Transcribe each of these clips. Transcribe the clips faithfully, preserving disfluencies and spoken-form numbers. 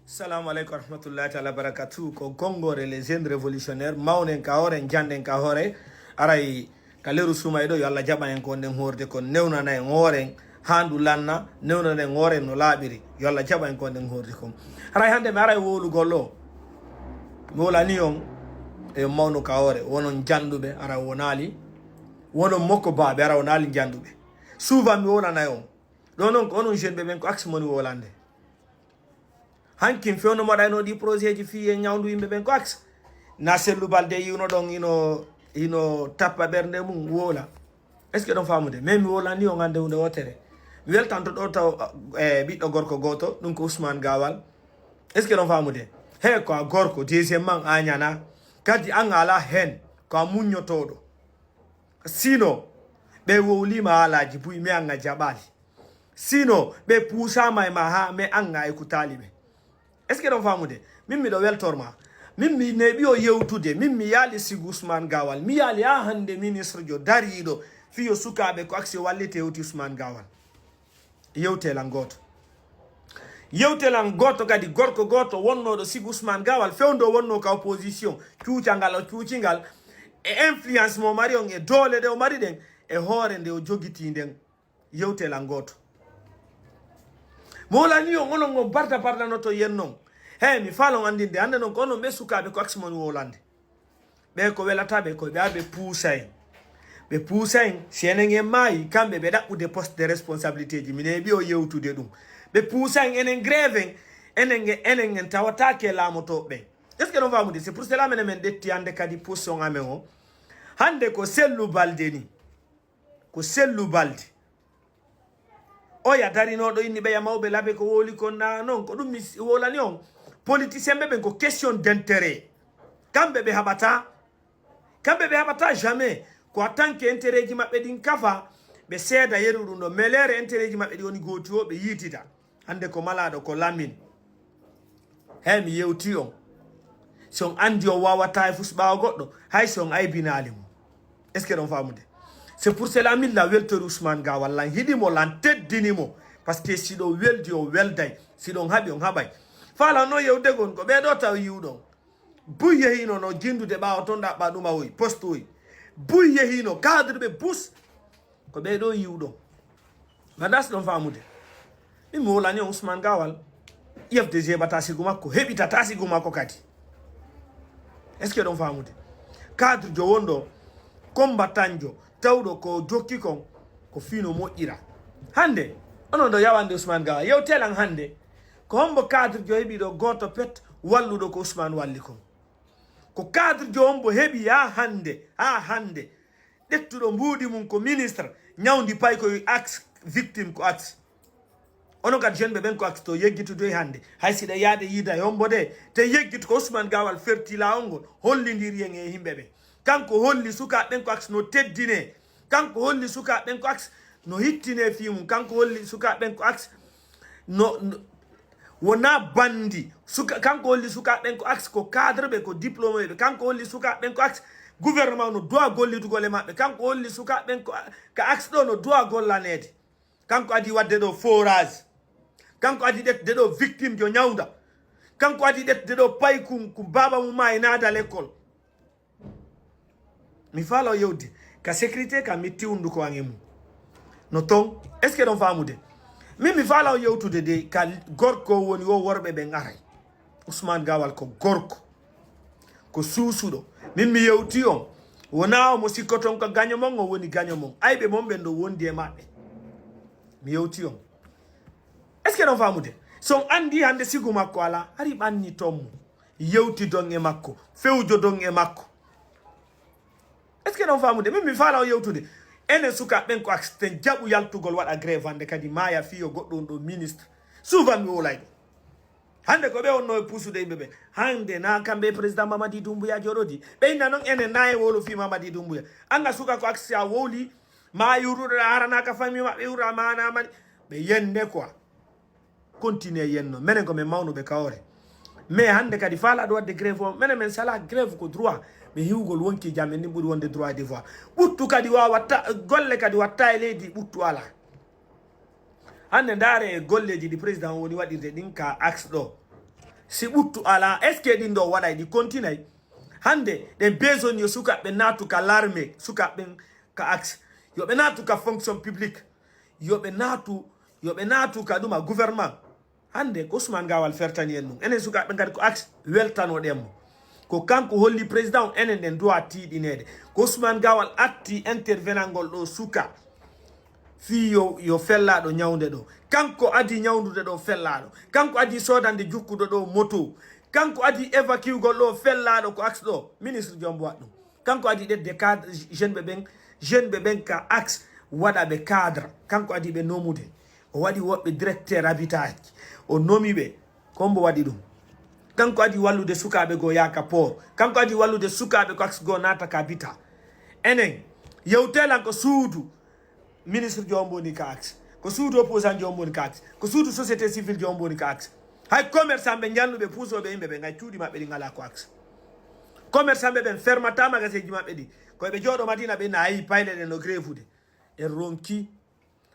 Assalamu aleykum warahmatullahi taala wabarakatuh. Ko Gongore, les jeunes révolutionnaires, mawnen ka hoore, janden ka hoore. Aray ka leru sumay ɗo, yo Allah jaɓan en ko wonɗen hoorde kon, newnana en hooren haa ndu lanna, newnana en hooren no laaɓiri. Yo Allah jaɓan en ko wonɗen hoorde kon. Aray hannde mi aray wowlugol o. Mi wowlani on e mawnu ka hoore, wonon jannduɓe, ara wonaali, wonon mokko baaɓe, ara wonaali jannduɓe. Souvent mi wowlanay on. Ɗo non ko onon jeune ɓe ɓen ko axe moni wowlande. Hankin fewndo moɗayno ɗi projet ji fii e ñawndu yimɓe ɓen ko axe. Na Sellu Balde yiwno ɗon ino, ino tappa ɓernde mum wowla. Est-ce que ɗon faamude? Mais mi wowlani on hannde huunde wootere. Mi weltanto ɗo taw, eh, ɓiɗɗo gorko gooto, ɗum ko Ousmane Gawal. Est-ce que ɗon faamude? He ko a gorko, deuxième man a ñana. Kadi an ala hen, ko a muññotooɗo. Sino, ɓe wowlima haalaaji buy, mi an a jaɓaali. Sino, ɓe puusaama e ma haa, mi an a ekutaali ɓe. Est-ce que ɗon faamude? Min miɗo weltorma. Min mi neeɓi o yewtude, min mi yaali sigu Ousmane Gawal. Mi yaali haa hannde ministre jo dariiɗo, fiyo sukaaɓe ko axe wallite hewti Ousmane Gawal. Yewte lan gooto. Yewte lan gooto kadi, gorko gooto wonnooɗo sigu Ousmane Gawal, fewndo wonnoo ka opposition, cuucangal o cuucingal, e influence mo mari on, e doole ɗe o mari ɗen, e hoore nde o jogitii nden. Yewte lan gooto. Mo wowlani on, onon on barda bardanoto yen non. Hey, mi faalon anndinde, hannde non ko onon ɓe sukaaɓe ko axe mon wowlande. Ɓe ko welata ɓe, ko ɓe ar ɓe puusa en. Ɓe puusa en, si enen en maayi, kamɓe ɓe ɗaɓɓude poste de responsabilité ji, minen e ɓiyo yewtude ɗum. Ɓe puusa en, enen grève en, enen, enen en tawataake laamotooɓe ɓen. Est-ce que ɗon faamude? C'est pour cela menen men ɗetti hannde kadi position amen o. Hannde ko Sellu Balde ni. Ko Sellu Balde. Oya darinooɗo inni ɓeya mawɓe labe ko wowli kon na non. Ko ɗum mi s-, wowlani on. Politicien ɓe ɓen ko question d'intérêt. Kamɓe ɓe haɓata. Kamɓe ɓe haɓata jamais. Ko a tanke intérêt ji maɓɓe ɗin kafa. Ɓe seeda yeru ɗum ɗo. Meleere intérêt ji maɓɓe ɗi woni gooti o ɓe yiitita. Hannde ko malaaɗo ko Lamin. Hey, mi yewti on. Si on anndi on waawataa e fus ɓaawo goɗɗo, hay si on aybinaali mo. Est-ce que ɗon faamude? C'est pour cela min la weltori Ousmane Gawal lan hiɗi mo lan teddini mo. Parce que si ɗon weldi on welday, si ɗon haɓi on haɓay. Faala no yewde gon ko ɓee ɗo taw yiwɗon. Buy yehiino no jinndude ɓaawo ton ɗaɓɓa ɗum a woy, poste woy. Buy yehiino cadre ɓe bus. Ko ɓee ɗoo yiwɗo. Mbaɗa si ɗon faamude. Min mi wolani on Ousmane Gawal. Ƴefde jeeɓata sigu makko, heɓitata sigu makko kadi. Est-ce que ɗon faamude? Cadre jo wonɗo, combattant jo, tawɗo ko jokki kon, ko fino moƴƴira. Hannde, onon ɗo yawande Ousmane Gawal, yewtelan hannde, ko hombo cadre jo heɓi ɗo gooto pet walluɗo ko Ousmane walli kon? Ko cadre jo hombo heɓi haa hannde, haa hannde, ƴettuɗo mbuuɗi mum ko ministre, ñawdi paykoy axe, victime ko axe. Onon kadi jeune ɓe ɓen ko axe to yeggitude hannde. Hay si ɗe yaade yiida e hombo de, te yeggitu ko Ousmane Gawal ferti laawol ngol, hollindiri en e yimɓe ɓen. Kanko holli sukaaɓe ɓen ko axe no teddine. Kanko holli sukaaɓe ɓen ko axe no hittine fii mum. Kanko holli sukaaɓe ɓen ko axe no, no, wonaa bandi. Suka-, kanko holli sukaaɓe ɓen ko axe ko cadre ɓe, ko diplômé ɓe. Kanko holli sukaaɓe ɓen ko axe gouvernement no doit gollitugol e maɓɓe. Kanko holli sukaaɓe ɓen ko a-, ka axe ɗo no doit gollaneede. Kanko adi waɗde ɗo forage. Kanko adi ƴettude ɗo victime jo ñawda. Kanko adi ƴettude ɗo paykum, ko baaba mum maa e naada l'école. Mi faala o yewde ka sécurité ka mi tiwndu ko an e mum. No ton, est-ce que ɗon faamude? Min mi faala o yewtude de ka gorko woni o worɓe ɓen aray. Ousmane Gawal ko gorko. Ko suusuɗo. Min mi yewti on. Wonaa omo sikkoton ko gaño mon, o woni gaño mon. Ayɓe mon ɓen ɗo wondi e maɓɓe. Mi yewti on. Est-ce que ɗon faamude? Si on anndi hannde sigu makko alaa, hari ɓanniton mo. Yewtidon e makko. Fewjodon e makko. Est-ce que ɗon faamude? Min mi faala o yewtude. Enen sukaaɓe ɓen ko axe ten jaɓu yaltugol waɗa grève hannde kadi maaya fii yo goɗɗo on ɗo ministre. Souvent mi wolay ɗum. Hannde ko ɓe wonno e puusude yimɓe ɓe. Hannde na kamɓe e président Mamadi Doumbouya jooɗodi. Ɓe inna non enen na e wowlo fii Mamadi Doumbouya. An a suka ko axe si a wowli, ma yuruɗo ɗa harana ka famille maɓɓe yura ma na mani. Ɓe yenne quoi. Continue yenno. Menen ko men mawnuɓe ka hoore. Mais hannde kadi faalaɗo waɗde grève o, menen men sala grève ko droit. Mais hiwgol wonki jam en ɗin ɓuri wonde droit et devoir. Ɓuttu kadi waawa ta-, golle kadi watta e leydi ɓuttu alaa. Hannde ndaare e golleeji ɗi président woni waɗirde ɗin ka axe ɗo. Si ɓuttu alaa, est-ce que ɗin ɗoo waɗay, ɗi kontinay? Hannde, ɗen besoin yo sukaaɓe naatu ka l'armée, sukaaɓe ɓen ka axe. Yo ɓe naatu ka fonction publique. Yo ɓe naatu, yo ɓe naatu ka ɗuma gouvernement. Hannde, ko Ousmane Gawal fertani en ɗum. Enen sukaaɓe ɓen kadi ko axe weltanoɗen mo. Ko kanko holli président on, enen ɗen droit tiiɗineede. Ko Ousmane Gawal atti intervenangol ɗoo suka. Fii yo, yo fellaaɗo ñawnde ɗoo. Kanko adii ñawndude ɗoo fellaaɗo. Kanko adii soodande jukkuɗo ɗoo moto. Kanko adii évacuegol ɗoo fellaaɗo ko axe ɗoo. Ministre Diombo waɗi ɗum. Kanko adii ɗedde cadre jeune ɓe ɓen, jeune ɓe ɓen ka axe waɗa ɓe cadre. Kanko adii ɓe nomude. O waɗi woɓɓe directeur habitat. O nomi ɓe. Ko hombo waɗi ɗum? Kanko adii wallude sukaaɓe goo yaha ka port. Kanko adii wallude sukaaɓe ko axe goo naata ka bita. Enen, yewtee lan ko suudu ministre jo on woni ka axe. Ko suudu opposant jo on woni ka axe. Ko suudu société civile jo on woni ka axe. Hay commerçant ɓe jannuɓe puusooɓe yimɓe ɓen, hay cuuɗi maɓɓe ɗin alaa ko axe. Commerçant ɓe ɓen fermata magasin ji maɓɓe ɗi. Ko ɓe jooɗo Madina ɓe na ayi payle ɗen no grève ude. E ronki.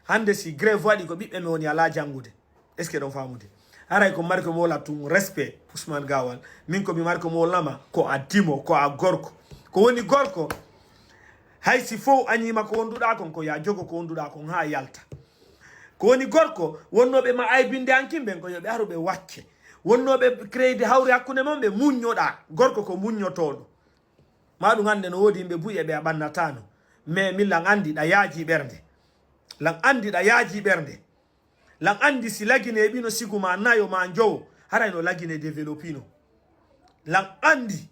Hannde si grève waɗi ko ɓiɓɓe men woni alaa janngude. Est-ce que ɗon faamude? Haray ko mari ko mi wowla tun respect Ousmane Gawal. Min ko mi mari ko mi wowlama ko a dimo, ko a gorko. Ko woni gorko, hay si fow añiima ko wonduɗaa kon, ko ya jogo ko wonduɗaa kon haa yalta. Ko woni gorko, wonnooɓe ma aybinde an kin ɓen ko yo ɓe aru ɓe wacce. Wonnooɓe créer hawre hakkunde mon ɓe muññoɗaa. Gorko ko muññotooɗo. Maa ɗum hannde no woodi yimɓe buy e ɓe a ɓannataano. Mais min lan anndi ɗa yaaji ɓernde. Lan anndi ɗa yaaji ɓernde. Lan anndi si Lagine heɓino sigu ma nayo ma njowo, haray no Lagine développino. Lan anndi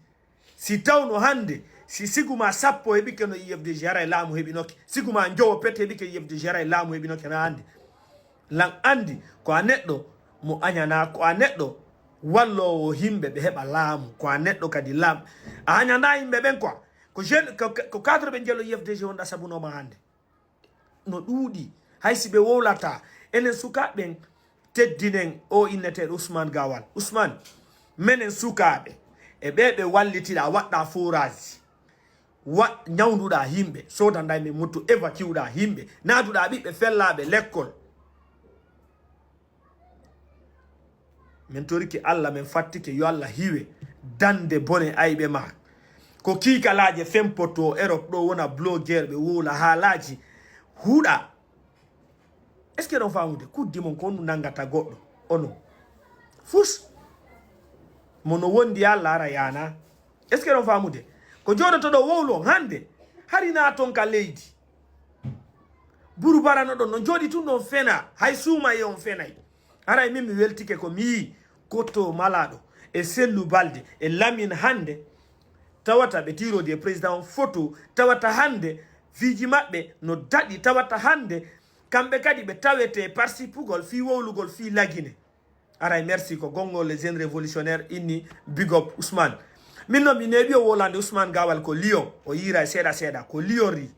si tawno hannde, si sigu ma sappo heɓike no I F D G, haray laamu heɓinoke. Sigu ma njowo pet heɓike I F D G, haray laamu heɓinoke na hannde. Lan anndi ko a neɗɗo mo añanaa, ko a neɗɗo walloowo yimɓe ɓe heɓa laamu, ko a neɗɗo kadi laam-, a añanaa yimɓe ɓen quoi. Ko jeune, ko, ko cadre ɓe jelo I F D G wonɗa sabunoo ma hannde. No ɗuuɗi. Hay si ɓe wowlataa, enen sukaaɓe ɓen teddinen o inneteeɗo Ousmane Gawal. Ousmane, menen sukaaɓe, e ɓee ɓe wallitiɗaa, waɗɗaa forage, wa-, ñawnduɗaa yimɓe, soodanɗaa yimɓe moto, évacueɗaa yimɓe, naaduɗaa ɓiɓɓe fellaaɓe lekkol. Min torike Alla, min fattike, yo Alla hiwe dande bone ayɓe maa. Ko kiikalaaje fempoto Europe ɗoo wona blogueur ɓe wowla haalaaji huɗa. Est-ce que ɗon faamude? Kuddi mon ko honɗum nanngata goɗɗo? Onon. Fus. Mo no wondi Alla ara yaana. Est-ce que ɗon faamude? Ko jooɗotoɗo wowlo hannde. Hari naa ton ka leydi. Buru barano ɗon, no jooɗi tun ɗon fena. Hay suumaye on fenay. Haray min mi weltike ko mi yii Kotto Malaaɗo e Sellu Balde e Lamin hannde. Tawata ɓe tiirodi e président on photo. Tawata hannde fiiji maɓɓe no daɗi. Tawata hannde kamɓe kadi ɓe tawete participugol fii wowlugol fii Lagine. Aray, merci. Ko gongol les jeunes révolutionnaires inni, big up Ousmane. Min non mi neeɓi o wolande Ousmane Gawal ko Lyon. O yiira e seeɗa seeɗa. Ko Lyon ri.